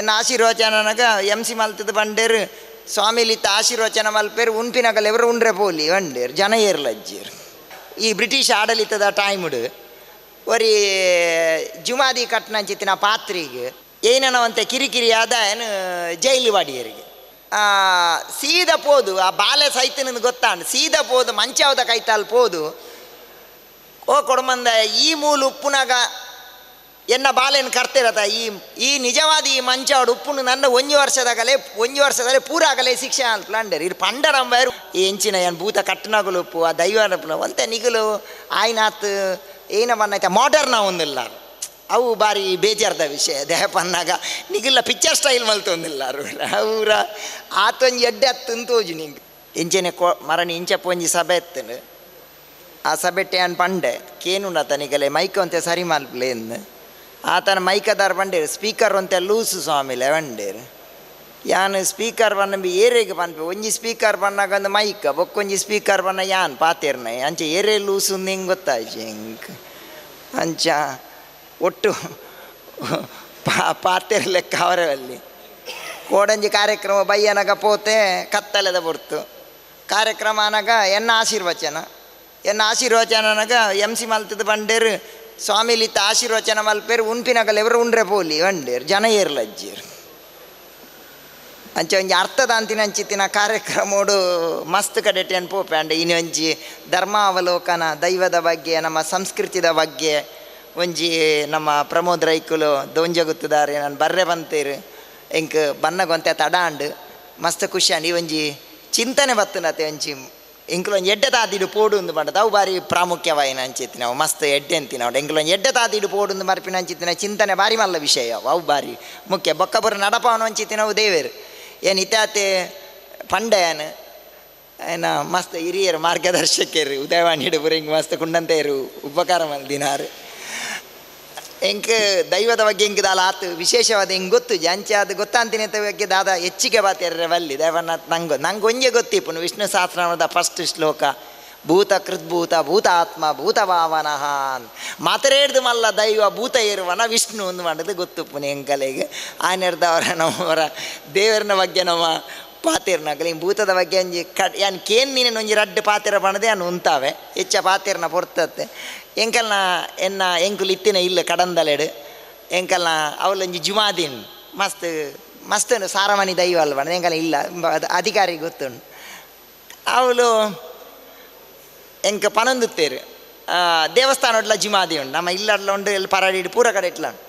ಎನ್ನ ಆಶೀರ್ವಚನನಾಗ M C ಮಲ್ತದ ಬಂಡೇರು ಸ್ವಾಮಿಲಿತ್ತ ಆಶೀರ್ವಚನ ಮಲ್ಪೇರು ಉನ್ಪಿನಗಲೆವರು ಉಂಡ್ರೆ ಪೋಲಿ ಬಂಡೇರು ಜನ ಏರ್ಲಜ್ಜೇರು. ಈ ಬ್ರಿಟಿಷ್ ಆಡಳಿತದ ಟೈಮ್ಡು ಒರಿ ಜುಮಾದಿ ಕಟ್ನಂಚಿತ್ತಿನ ಪಾತ್ರಿಗೆ ಏನನವಂತೆ ಕಿರಿಕಿರಿ ಆದ ಏನು ಜೈಲು ವಾಡಿಯರಿಗೆ ಸೀದಾ ಪೋದು ಆ ಬಾಲೆ ಸೈತನಂದು ಗೊತ್ತಾಂಡು ಸೀದಾ ಪೋದು ಮಂಚಾವದ ಕೈತಾಲ್ ಪೋದು ಓ ಕೊಡಮಂದ ಈ ಮೂಲು ಉಪ್ಪುನಾಗ ಎನ್ನ ಬಾಲೆನ ಕರ್ತಿರತ ಈ ಈ ನಿಜವಾದ ಈ ಮಂಚಾವಡು ಉಪ್ಪುನು ನನ್ನ ಒಂಜಿ ವರ್ಷದಾಗಲೇ ಒಂಜಿ ವರ್ಷದಲ್ಲೇ ಪೂರ ಆಗಲೇ ಶಿಕ್ಷೆ ಅನ್ಪ್ಲಾಂಡೇರು ಇದು ಪಂಡರಂಬಾರು ಈ ಎಂಚಿನ ಏನು ಭೂತ ಕಟ್ಟನಗಲು ಉಪ್ಪು ಆ ದೈವ ಒಂತೆ ನಿಗಲು ಆಯ್ನಾತ್ ಏನ ಬನ್ನೈತೆ ಮಾಡರ್ನ ಒಂದಿಲ್ಲ ಅವು ಭಾರಿ ಬೇಜಾರ್ದ ವಿಷಯ ದೇಹಪನ್ನಾಗ ನಿಗಿಲ್ಲ ಪಿಕ್ಚರ್ ಸ್ಟೈಲ್ ಮಲ್ತೊಂದಿಲ್ಲ ಅವರ ಆತೊಂಜಿ ಎಡ್ಡೆ ಹತ್ತು ತೋಜು ನಿಂಗೆ ಇಂಚೆನೆ ಕೊ ಮರಣಿ ಇಂಚಪ್ಪ ಒಂಜಿ ಸಭೆ ಎತ್ತನು ಆ ಸಭೆಟ್ಟೆ ಅನ್ ಪಂಡೆ ಕೇನುಂಡತ ನಿಗಲೆ ಮೈಕ್ ಅಂತೆ ಸರಿ ಮಲ್ಪಲೆ ಎಂದು ಆತನ ಮೈಕದಾರ ಬಂಡೇರು ಸ್ಪೀಕರ್ ಅಂತೆ ಲೂಸು ಸ್ವಾಮಿಲೆ ಬಂಡೇರು ಯಾನ್ ಸ್ಪೀಕರ್ ಬನ್ನಂಬಿ ಏರೆಗೆ ಪನ್ಪೆ ಒಂಜಿ ಸ್ಪೀಕರ್ ಬನ್ನಾಗ ಒಂದು ಮೈಕ ಬೊಕ್ಕೊಂಜಿ ಸ್ಪೀಕರ್ ಬನ್ನ ಯಾನ್ ಪಾತೇರ್ನ ಅಂಚೆ ಏರೇ ಲೂಸು ಹಿಂಗೆ ಗೊತ್ತಾಯ್ತು ಹಿಂಗೆ ಅಂಚ ಒಟ್ಟು ಪಾತೇರ್ ಲೆಕ್ಕ ಅವರೇ ಅಲ್ಲಿ ಕೋಡಂಜಿ ಕಾರ್ಯಕ್ರಮ ಬಯ್ಯನಾಗ ಪೋತೆ ಕತ್ತಲೆದ ಬೊರ್ತು ಕಾರ್ಯಕ್ರಮ ಅನಾಗ ಎನ್ನ ಆಶೀರ್ವಚನ ಎನ್ನ ಆಶೀರ್ವಚನನಾಗ ಎಮ್ ಸಿ ಮಲ್ತದ ಬಂಡೇರು ಸ್ವಾಮಿಲಿತ್ತ ಆಶೀರ್ವಚನ ಮಲ್ಪೇರು ಉನ್ಪಿನಗಲೆವರು ಉಂಡ್ರೆ ಪೋಲಿ ಬಂಡೇರು ಜನ ಏರ್ಲಜ್ಜೇರು. ಅಂಚೆ ಒಂಜಿ ಅರ್ಥದ ಅಂತಿನ ಅಂಚಿತ್ತಿನ ಕಾರ್ಯಕ್ರಮೋಡು ಮಸ್ತ್ ಕಡೆಟೆ ಪೋಪೆ ಅಂಡ ಇನಿ ಒಂಜಿ ಧರ್ಮಾವಲೋಕನ ದೈವದ ಬಗ್ಗೆ ನಮ್ಮ ಸಂಸ್ಕೃತಿದ ಬಗ್ಗೆ ಒಂಜಿ ನಮ್ಮ ಪ್ರಮೋದ್ ರೈಕುಲು ದೋಂಜಗುತ್ತಿದ್ದಾರೆ ನಾನು ಬರ್ರೆ ಬಂತೀರು ಎಂಕ್ ಬನ್ನಗೊಂತೆ ತಡ ಅಂಡು ಮಸ್ತ್ ಖುಷಿ ಅಂಡ್ ಈ ಒಂಜಿ ಚಿಂತನೆ ಬತ್ತನತೆ ಒಂಜಿ ಎಂಕುಲು ಒಂಜಿ ಎಡ್ಡೆ ತಾದಿಡು ಪೋಡು ಒಂದು ಪಂಡದ ಅವು ಭಾರಿ ಪ್ರಾಮುಖ್ಯವಾಯಿನ ಅಂಚಿತ್ತಿನ ನಾವು ಮಸ್ತ್ ಎಡ್ಡೆ ಅಂತಿನ ನಾವು ಎಂಕುಲು ಒಂಜಿ ಎಡ್ಡೆ ತಾದಿಡು ಪೋಡು ಮರ್ಪಿನ ಅಂಚಿತ್ತಿನ ಚಿಂತನೆ ಭಾರಿ ಮಲ್ಲ ವಿಷಯ ಅವು ಭಾರಿ ಮುಖ್ಯ ಬೊಕ್ಕಬುರ ನಡಪವನು ಅಂಚಿತ್ತಿನವು ದೇವೇರು ಏನು ಇತ್ಯಾತೆ ಪಂಡಯನ್ ಏನ ಮಸ್ತ್ ಹಿರಿಯರು ಮಾರ್ಗದರ್ಶಕರು ಉದಯವಾಣಿ ಹಿಡುಬರು ಹಿಂಗೆ ಮಸ್ತ್ ಕುಂಡಂತೆ ಇರು ಉಪಕಾರ ಮಲ್ದಿನಾರು ಎಂಕ್ ದೈವದ ಬಗ್ಗೆ ಹಿಂಗೆ ದಾಲ ಆತು ವಿಶೇಷವಾದ ಹಿಂಗೆ ಗೊತ್ತು ಅಂಚೆ ಅದು ಗೊತ್ತಾಂತಿನ ಬಗ್ಗೆ ದಾದ ಹೆಚ್ಚಿಗೆ ಬಾತೇರ್ರೆ ಬಲ್ಲಿ ದೇವನಾಥ್ ನಂಗೆ ನಂಗೆ ಒಂಜೆ ಗೊತ್ತಿಪ್ಪುನು ವಿಷ್ಣು ಸಹಸ್ರನಾಮದ ಫಸ್ಟ್ ಶ್ಲೋಕ ಭೂತ ಕೃದ್ಭೂತ ಭೂತಾತ್ಮ ಭೂತಭಾವನಃ ಮಾತರೇಡ್ದು ಮಲ್ಲ ದೈವ ಭೂತ ಇರುವನ ವಿಷ್ಣು ಒಂದು ಮಾಡೋದು ಗೊತ್ತುಪ್ಪುನು ಎಂಕಲೆಗೆ ಆನೆರ್ದವರ ನಮ್ಮವರ ದೇವರನ ಬಗ್ಗೆ ನಮ್ಮ ಪಾತೇರ್ನಾಗಲಿ ಭೂತದ ಬಗ್ಗೆ ಒಂಜಿ ಕಡ್ ಯಾನ್ ಕೇನ್ ನೀನು ಒಂಜಿ ರಡ್ಡು ಪಾತೆರ ಪಣದೆ ಅನ್ ಉಂತಾವೆ ಹೆಚ್ಚ ಪಾತೇರ್ನ ಪೊರ್ತತ್ತೆ ಎಂಕಲ್ನ ಎನ್ನ ಎಂಕುಲು ಇತ್ತಿನ ಇಲ್ಲ ಕಡಂದಲೆಡು ಎಂಕಲ್ನ ಅವಲೊಂಜಿ ಜುಮಾದಿನ್ ಮಸ್ತ್ ಮಸ್ತ್ ಸಾರಮನಿ ದೈವ ಅಲ್ವ ಎಂಕಲ್ ಇಲ್ಲ ಅಧಿಕಾರಿ ಗೊತ್ತುಂಡು ಅವಳು ಎಂಕ ಪನೊಂದುತ್ತೇರು ದೇವಸ್ಥಾನ ಒಟ್ಲ ಜಿಮಾದಿ ಉಂಟು ನಮ್ಮ ಇಲ್ಲಡ್ಲ ಉಂಡು ಇಲ್ಲಿ ಪರಾಡಿ ಪೂರ ಕಡೆ ಇಟ್ಲ ಉಂಟು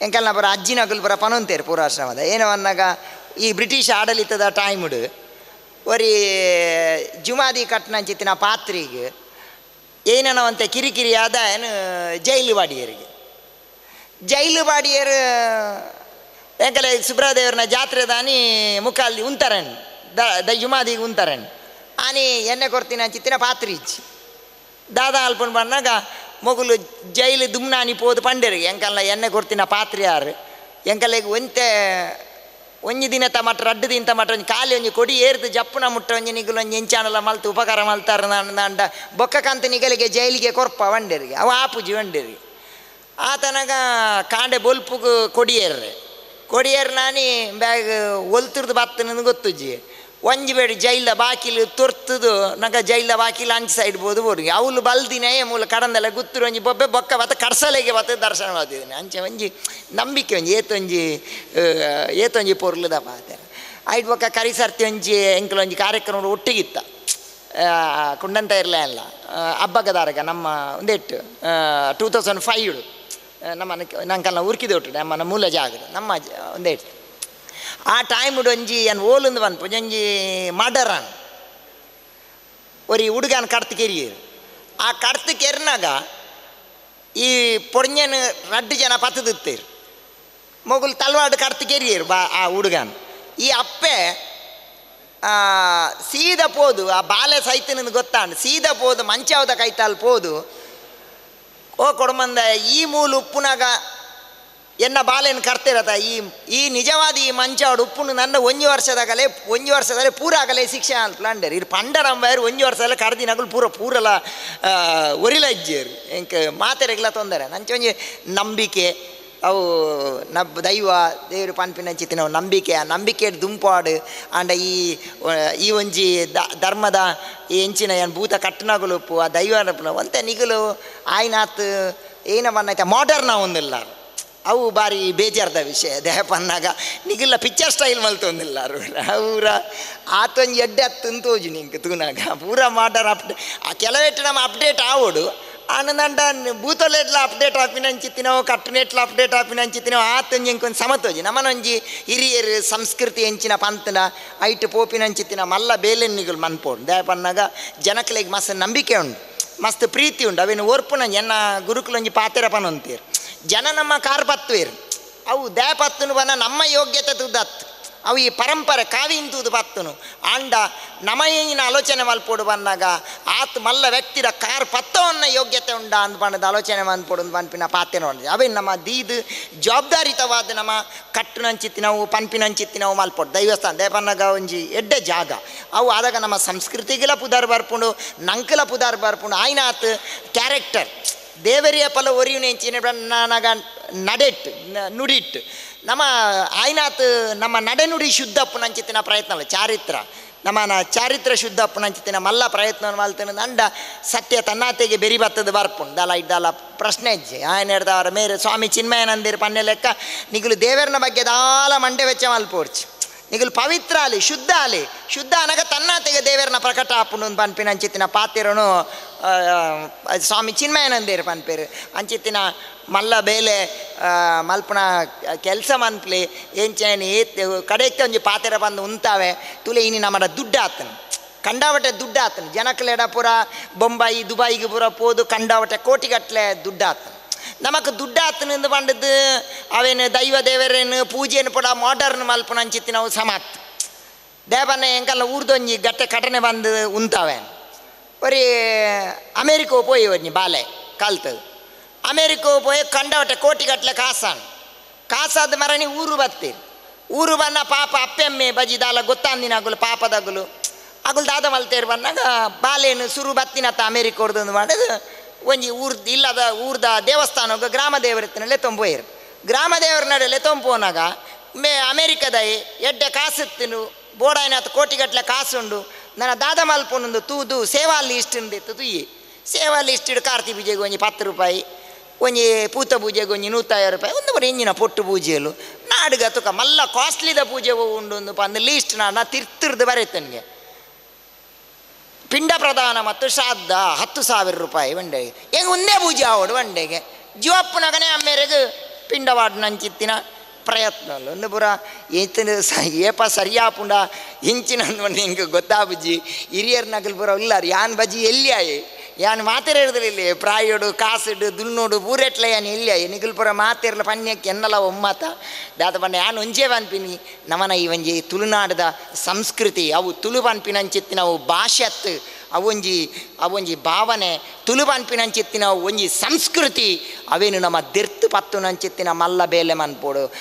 ಎಂಕಲ್ನ ಪುರ ಅಜ್ಜಿನಗುಲು ಪೂರ ಪನೊಂತೇರು ಪೂರ್ವಾಶ್ರಮದ ಏನೋ ಅನ್ನಾಗ ಈ ಬ್ರಿಟಿಷ್ ಆಡಳಿತದ ಟೈಮ್ಡು ಒರಿ ಜುಮಾದಿ ಕಟ್ನಂಚಿತ್ತಿನ ಪಾತ್ರಿಗೆ ಏನನವಂತೆ ಕಿರಿಕಿರಿ ಆದ ಏನು ಜೈಲು ಬಾಡಿಯರಿಗೆ ಜೈಲು ಬಾಡಿಯರು ಎಂಕಲೆ ಸುಬ್ರದೇವ್ರನ ಜಾತ್ರೆ ದಾನಿ ಮುಖಾಲಿ ಉಂತಾರನ್ the ಜುಮಾದಿಗೆ ಉಂತಾರನ್ ಆನಿ ಎಣ್ಣೆ ಕೊರ್ತಿನ ಅಂಚಿತ್ತಿನ ಪಾತ್ರಿ ಇಚ್ಚಿ ದಾದಾ ಅಲ್ಪನ್ ಬಂದಾಗ ಮೊಗುಲು ಜೈಲು ದುಮ್ನಾನಿ ಪೋದು ಪಂಡೇರಿಗೆ ಎಂಕಲ್ಲ ಎಣ್ಣೆ ಕೊರ್ತಿನ ಪಾತ್ರಿ ಯಾರು ಎಂಕಲೆಗೆ ಒಂತೆ ಒಂಜಿ ದಿನ ತಮಟ ರಡ್ಡು ದಿನ ತಮಟ ಒಂಜಿ ಖಾಲಿ ಒಂಜಿ ಕೊಡಿ ಏರ್ದು ಜಪ್ಪುನ ಮುಟ್ಟ ಒಂಜಿ ನಿಗುಲು ಒಂಜಿ ಎಂಚಾನಲ ಮಲ್ತು ಉಪಕಾರ ಮಲ್ತಾರ ಅಂಡ ಬೊಕ್ಕ ಕಂತ ನಿಗಲಿಗೆ ಜೈಲಿಗೆ ಕೊರ್ಪ ವಂಡೇರಿಗೆ ಅವು ಆಪುಜಿ ವಂಡೇರಿಗೆ ಆತನಾಗ ಕಾಂಡೆ ಬೊಲ್ಪುಗು ಕೊಡಿಯೇರ್ರೆ ಕೊಡಿಯೇರ್ ನಾನಿ ಬ್ಯಾಗ್ ಒಲ್ತುರ್ದು ಬತ್ತನಂದು ಗೊತ್ತುಜ್ಜಿ ಒಂಜಿ ಬೇಡಿ ಜೈಲ ಬಾಕಿಲು ತೊರ್ತದು ನಂಗೆ ಜೈಲ ಬಾಕಿಲು ಅಂಚು ಸೈಡ್ ಬೋದು ಬೋರಿಗೆ ಅವಳು ಬಲ್ದಿನೇ ಮೂಲ ಕಡಂದೆಲ್ಲ ಗುತ್ತರು ಒಂಜಿ ಬೊಬ್ಬೆ ಬೊಕ್ಕ ಬತ್ತ ಕಡ್ಸಲೆಗೆ ಬತ್ತ ದರ್ಶನ ಮಾಡ್ತಿದ್ದೀನಿ ಅಂಚೆ ಒಂಜಿ ನಂಬಿಕೆ ಒಂಜಿ ಏತೊಂಜಿ ಏತೊಂಜಿ ಪೊರ್ಲುದ ಪಾತೆ ಆಯ್ತು ಬೊಕ್ಕ ಕರಿಸರ್ತಿ ಒಂಜಿ ಎಂಕಲ್ ಒಂಜಿ ಕಾರ್ಯಕ್ರಮ ಒಟ್ಟಿಗಿತ್ತ ಕುಂಡಂತ ಇರಲೇ ಅಲ್ಲ ಹಬ್ಬಗದಾರಗ ನಮ್ಮ ಒಂದೆಟ್ಟು 2005 ನಮ್ಮ ನಂಕಲ್ನ ಉರ್ಕಿದ ಒಟ್ಟು ನಮ್ಮ ಮೂಲ ಜಾಗ ನಮ್ಮ ಒಂದೆಟ್ಟು ಆ ಟೈಮ್ ಒಂಜಿ ಏನು ಓಲುಂದು ಪನ್ಪು ಒಂಜಿ ಮಡರನ್ ಒರಿ ಹುಡುಗನ ಕಡ್ತು ಕೆರಿಯರು ಆ ಕಡ್ತು ಕೆರ್ನಾಗ ಈ ಪೊಡ್ഞ്ഞನ ರಡ್ಡು ಜನ ಪತ್ತದಿತ್ತೇರು ಮೊಗುಲು ತಲ್ವಾಡು ಕಡ್ತು ಕೆರಿಯರು ಬಾ ಆ ಹುಡುಗನ ಈ ಅಪ್ಪೆ ಸೀದಾ ಪೋದು ಆ ಬಾಲೆ ಸೈತನಂದು ಗೊತ್ತಾಂಡು ಸೀದಾ ಪೋದು ಮಂಚಾವದ ಕೈತಾಲ್ ಪೋದು ಓ ಕೊಡಮಂದ ಈ ಮೂಲು ಉಪ್ಪುನಾಗ ಎನ್ನ ಬಾಲೆನ ಕರ್ತಿರತ ಈ ಈ ನಿಜವಾದ ಈ ಮಂಚಾವಡು ಉಪ್ಪುನು ನನ್ನ ಒಂಜಿ ವರ್ಷದಾಗಲೇ ಒಂಜಿ ವರ್ಷದಲ್ಲೇ ಪೂರ ಆಗಲೇ ಶಿಕ್ಷೆ ಅನ್ಪ್ಲಾಂಡೇರು ಇದು ಪಂಡರಂಬಾಯರು ಒಂಜಿ ವರ್ಷದಲ್ಲೇ ಕರ್ದಿನಗಳು ಪೂರ ಪೂರಲ ಒರಿಲಜ್ಜೇರು ಎಂಕ್ ಮಾತೆರೆಗ್ಲ ತೊಂದರೆ ನಂಚೆ ಒಂಜಿ ನಂಬಿಕೆ ಅವು ನಬ್ ದೈವ ದೇವರು ಪನ್ಪಿನಂಚಿತ್ತಿನ ನಂಬಿಕೆ ಆ ನಂಬಿಕೆ ದುಂಪಾಡು ಆಂಡ ಈ ಈ ಒಂಜಿ ಧರ್ಮದ ಈ ಎಂಚಿನ ಏನು ಭೂತ ಕಟ್ಟನಗುಲುಪ್ಪು ಆ ದೈವ ಒಂತೆ ನಿಗುಲು ಆಯ್ನಾತ್ ಏನ ಬನ್ನೈತೆ ಮಾಡರ್ನ ಒಂದಿಲ್ಲ ಅವು ಭಾರಿ ಬೇಜಾರ್ದ ವಿಷಯ ದೇಹಪನ್ನಾಗ ನಿಗುಲ್ಲ ಪಿಕ್ಚರ್ ಸ್ಟೈಲ್ ಮಲ್ತೊಂದಿಲ್ಲ ಅವರ ಆತೊಂಜಿ ಎಡ್ಡೆ ಹತ್ತು ತೋಜು ನಿಂಗೆ ತೂನಾಗ ಪೂರ ಮಾಡರ್ ಅಪ್ಡೇ ಆ ಕೆಲವೆಟ್ಟು ನಮ್ಮ ಅಪ್ಡೇಟ್ ಆವೋಡು ಆನಂದಂಡ ಭೂತೊಲೆಟ್ಲ ಅಪ್ಡೇಟ್ ಆಪಿನಂಚಿತ್ತಿನವು ಕಟ್ಟನೆಟ್ಲ ಅಪ್ಡೇಟ್ ಆಪಿನಂಚಿತ್ತಿನವು ಆತೊಂಜಿ ಇಂಕೊಂದು ಸಮತೋಜಿ ನಮ್ಮನೊಂಜಿ ಹಿರಿಯರು ಸಂಸ್ಕೃತಿ ಎಂಚಿನ ಪಂತನ ಐಟ್ ಪೋಪಿನಂಚಿತ್ತಿನ ಮಲ್ಲ ಬೇಲೆನ್ನಿಗಳು ಮನ್ಪೋಡು ದೇಹಪನ್ನಾಗ ಜನಕ್ಲೆಗ್ ಮಸ್ತ್ ನಂಬಿಕೆ ಉಂಡು ಮಸ್ತ್ ಪ್ರೀತಿ ಉಂಡು ಅವೇನು ಓರ್ಪುನ ಎನ್ನ ಗುರುಕುಲೊಂಜಿ ಪಾತೆರ ಪನೊಂತೀರು ಜನ ನಮ್ಮ ಕಾರ್ ಪತ್ತುವೇರು ಅವು ದೇಪತ್ತುನು ಬನ ನಮ್ಮ ಯೋಗ್ಯತೆ ತುದತ್ತು ಅವು ಈ ಪರಂಪರೆ ಕಾವಿಂತೂದು ಪತ್ತುನು ಆಂಡ ನಮ ಏನಿನ ಆಲೋಚನೆ ಮಲ್ಪೋಡು ಬಂದಾಗ ಆತ್ ಮಲ್ಲ ವ್ಯಕ್ತಿರ ಕಾರ್ ಪತ್ತವನ್ನ ಯೋಗ್ಯತೆ ಉಂಡ ಅಂದ್ ಪಂಡದ ಆಲೋಚನೆ ಮನ್ಪೋಡು ಪನ್ಪಿನ ಪಾತೆ ನೋಡಿ ಅವೇ ನಮ್ಮ ದೀದು ಜವಾಬ್ದಾರಿತವಾದ ನಮ್ಮ ಕಟ್ಟುನಂಚಿತ್ತಿನವು ಪನ್ಪಿನಂಚಿತ್ತಿನವು ಮಲ್ಪೋಡು ದೈವಸ್ಥಾನ ದೇಪನ್ನಾಗ ಒಂಜಿ ಎಡ್ಡೆ ಜಾಗ ಅವು ಆದಾಗ ನಮ್ಮ ಸಂಸ್ಕೃತಿಗೆಲ್ಲ ಪುದಾರ್ ಬರ್ಪುಂಡು ನಂಕಲ ಪುದಾರ್ ಬರ್ಪುಂಡು ಆಯ್ನಾತ್ ಕ್ಯಾರೆಕ್ಟರ್ ದೇವರಿಯ ಪಲ ಒರಿಯುನೆಂಚಿನ ನಾನಾಗ ನಡೆಟ್ ನುಡಿಟ್ಟು ನಮ್ಮ ಆಯ್ನಾತ್ ನಮ್ಮ ನಡೆನುಡಿ ಶುದ್ಧಪ್ಪುನಂಚಿತ್ತಿನ ಪ್ರಯತ್ನ ಅಲ್ಲ ಚಾರಿತ್ರ ನಮ್ಮ ಚಾರಿತ್ರ ಶುದ್ಧಪ್ಪುನಂಚಿತ್ತಿನ ಮಲ್ಲ ಪ್ರಯತ್ನ ಮಲ್ತನ ಅಂಡ ಸತ್ಯ ತನ್ನಾತೆಗೆ ಬೆರಿ ಬತ್ತದ ಬರ್ಪುಂಡು ದಲ ಇದ್ದಲ್ಲ ಪ್ರಶ್ನೆ ಇಜ್ಜೆ ಆಯನ ಹಿಡ್ದವರ ಮೇರೆ ಸ್ವಾಮಿ ಚಿನ್ಮಯನಂದಿರು ಪನ್ನೆ ಲೆಕ್ಕ ನಿಗುಲು ದೇವರನ ಬಗ್ಗೆ ದಾಲ ಮಂಡೆ ವೆಚ್ಚ ಮಲ್ಪೋರ್ಚು ನಿಗುಲು ಪವಿತ್ರ ಅಲಿ ಶುದ್ಧ ಅಲಿ ಶುದ್ಧ ಅನಗ ತನ್ನಾತೆಗೆ ದೇವರನ ಪ್ರಕಟ ಆಪುಂಡು ಪನ್ಪಿನ ಅಂಚಿತ್ತಿನ ಪಾತಿರನು ಸ್ವಾಮಿ ಚಿನ್ಮಯಾನಂದೇರು ಪನ್ಪೇರು ಅಂಚಿತ್ತಿನ ಮಲ್ಲ ಬೇಲೆ ಮಲ್ಪುನ ಕೆಲಸ ಮನ್ಪ್ಲಿ ಎಂಚೇನು ಕಡೆಕ್ಕೆ ಒಂಜಿ ಪಾತೆರ ಬಂದು ಉಂತಾವೆ ತುಲೆ ಇನಿ ನಮ್ಮಡ ದುಡ್ಡು ಆತನು ಕಂಡಾವಟೆ ದುಡ್ಡು ಆತನು ಜನಕ್ಲೆಡ ಪೂರ ಬೊಂಬಾಯಿ ದುಬಾಯಿಗೆ ಪೂರ ಪೋದು ಕಂಡಾವಟೆ ಕೋಟಿಗಟ್ಟಲೆ ದುಡ್ಡು ಆತನು ನಮಕ್ ದುಡ್ಡು ಆತನಿಂದ ಬಂಡದ್ದು ಅವೇನು ದೈವ ದೇವರೇನು ಪೂಜೆಯನ್ನು ಪೂರ ಮಾಡರ್ನ್ ಮಲ್ಪುನ ಅಂಚಿತ್ತಿನವು ಸಮಾತ್ ದೇವನ ಎಂಕಲ್ಲ ಊರ್ದೊಂಜಿ ಗಟ್ಟೆ ಕಟನೆ ಬಂದು ಉಂತಾವೆ ಒರಿ ಅಮೇರಿಕೋ ಪೋಯಿ ಒಂಜಿ ಬಾಲೆ ಕಲ್ತದು ಅಮೇರಿಕೋ ಪೋಯಿ ಕಂಡವಟೆ ಕೋಟಿಗಟ್ಟಲೆ ಕಾಸಾನ್ ಕಾಸಾದ ಮರಣಿ ಊರು ಬತ್ತೀರಿ ಊರು ಬನ್ನ ಪಾಪ ಅಪ್ಪೆಮ್ಮೆ ಬಜಿ ದಾಲ ಗೊತ್ತಾಂದಿನ ಅಗುಲು ಪಾಪದಗುಲು ಅಗುಲು ದಾದ ಮಲ್ತೇರು ಬಂದಾಗ ಬಾಲೇನು ಸುರು ಬತ್ತಿನತ್ತ ಅಮೇರಿಕೋರ್ದು ಮಾಡೋದು ಒಂಜಿ ಊರ್ ಇಲ್ಲದ ಊರ್ದ ದೇವಸ್ಥಾನಕ್ಕೆ ಗ್ರಾಮ ದೇವರತ್ತಿನಲ್ಲೇ ತೊಂಬೋಯಿರು ಗ್ರಾಮ ದೇವರ ನಡಲೆ ತೊಂಬೋನಾಗ ಮೇ ಅಮೇರಿಕದ ಎಡ್ಡೆ ಕಾಸುತ್ತಿನು ಬೋಡಾಯಿನಾಥ ಕೋಟಿಗಟ್ಟಲೆ ಕಾಸುಂಡು ನನ್ನ ದಾದ ಮಲ್ಪೊಂದು ತೂದು ಸೇವಾ ಲಿಸ್ಟ್ ಇತ್ತು ತುಯ್ಯಿ ಸೇವಾ ಲಿಸ್ಟ್ ಇಡು ಕಾರ್ತಿ ಪೂಜೆಗೆ ಒಂಜಿ 10 ರೂಪಾಯಿ ಒಂಜಿ ಪೂತ ಪೂಜೆಗೆ ಒಂಜಿ 150 ರೂಪಾಯಿ ಒಂದು ಬರೀ ಇಂಜಿನ ಪೊಟ್ಟು ಪೂಜೆಯಲು ನಾಡುಗ ತುಕ ಮಲ್ಲ ಕಾಸ್ಟ್ಲಿದ ಪೂಜೆ ಉಂಡು ಒಂದು ಪಂದು ಲೀಸ್ಟ್ ನಾ ತಿರ್ತಿರ್ದು ಬರೀತನಿಗೆ ಪಿಂಡ ಪ್ರದಾನ ಮತ್ತು ಶ್ರಾದ್ದ 10,000 ರೂಪಾಯಿ ಒಂಡೆಗೆ ಹೆಂಗೆ ಒಂದೇ ಪೂಜೆ ಆವಡು ಒಂಡೆಗೆ ಜೀವಪ್ಪನಗನೇ ಅಮ್ಮೇರೆಗೆ ಪಿಂಡವಾಡ ನಂಚಿತ್ತಿನ ಪ್ರಯತ್ನ ಒಂದು ಪುರ ಏತನ ಏಪ ಸರಿಯಾಪುಂಡ ಇಂಚಿನ ಹಿಂಗೆ ಗೊತ್ತಾಬುಜ್ಜಿ ಹಿರಿಯರ್ ನಗಲ್ ಪುರ ಇಲ್ಲಾರು ಯಾನ್ ಬಜ್ಜಿ ಎಲ್ಲಿಯಾಯಿ ಯಾನ್ ಮಾತೆರ ಹಿಡ್ದಿಲ್ಲ ಪ್ರಾಯೋಡು ಕಾಸಿಡು ದುನ್ನೋಡು ಪೂರೆಟ್ಲ ಯಾನ್ ಎಲ್ಲಿಯಾಯಿ ನಿಗಲ್ ಪುರ ಮಾತೆರ್ಲ ಪನ್ಯಕ್ಕೆ ಎನ್ನಲ ಒಮ್ಮತ ದಾದ ಪಂಡ ಯಾನ್ ಒಂಜೇ ಪನ್ಪಿನಿ ನಮನ ಈ ಒಂಜಿ ತುಳುನಾಡದ ಸಂಸ್ಕೃತಿ ಅವು ತುಳು ಪನ್ಪಿನಂಚಿತ್ತಿನ ಅವು ಭಾಷೆತ್ ಅವೊಂಜಿ ಅವೊಂಜಿ ಭಾವನೆ ತುಳು ಪನ್ಪಿನಂಚಿತ್ತಿನ ಒಂಜಿ ಸಂಸ್ಕೃತಿ ಅವೇನು ನಮ್ಮ ದಿರ್ತು ಪತ್ತು ನಂಚಿತ್ತಿನ ಮಲ್ಲ ಬೇಲೆ ಮನ್ಪೋಡು.